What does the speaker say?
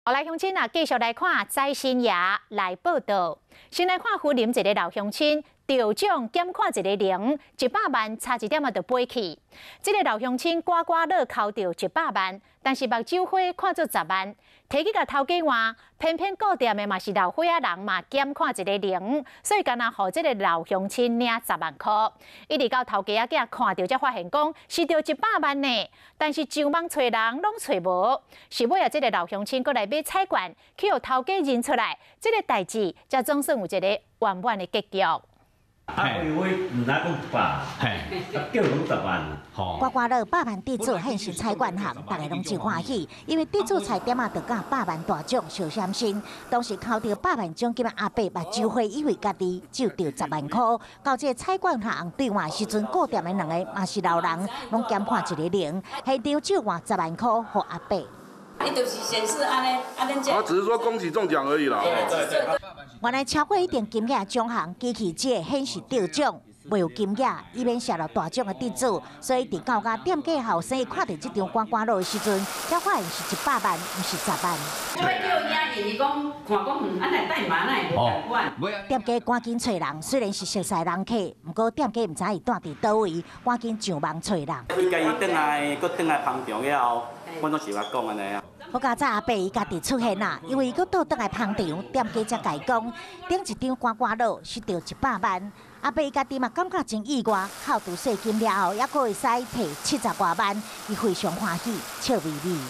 好來，鄉親啊，繼續來看財神爺來報到。先來看雲林一个老鄉親得獎減看一个零，一百萬差一點仔就飛去。這个老鄉親刮刮樂剾著一百萬，但是目睭花看做10萬，提去共頭家換，偏偏顧店的嘛是老歲仔人嘛減看一个零，所以干焦予這个老鄉親領十萬箍。一直到頭家仔囝看著才發現講是著一百萬呢，但是上網揣人攏揣無，是尾仔這个老鄉親閣來買彩券，去予頭家認出來，這个代誌才總算有一个圓滿的結局。啊，因為毋知講一百，啊叫攏10萬。刮刮樂百萬得主現身彩券行，大家攏真歡喜，因為得主菜點仔就佮百萬大獎相閃身。當時剾著百萬獎金的阿伯目睭花以為家己就著十萬箍，到這个彩券行兌換時陣，顧店的兩个嘛是老人，攏減看一个零，現場就換十萬箍予阿伯。伊就是顯示按呢，按呢。他只是說恭喜中獎而已啦。原來超過一定金額獎項，機器只會顯示得獎，袂有金額，以免洩露大獎的得主。所以佇到家店家後生看著這張刮刮樂的時陣，才發現是100萬，毋是十萬。我欲叫伊，伊講看講遠，按呢代碼哪會無仝款？店家趕緊揣人，雖然是熟似人客，毋過店家毋知伊蹛佇佗位，趕緊上網揣人。伊家己轉來，閣轉來捧場了後，阮攏是共講按呢啊。好佳哉阿伯伊家己出現啦，因為伊閣倒轉來捧場，店家才共伊講，頂一張刮刮樂是著一百萬。阿伯伊家己嘛感覺真意外，扣除稅金了後，猶閣會使提七十外萬，伊非常歡喜，笑眯眯。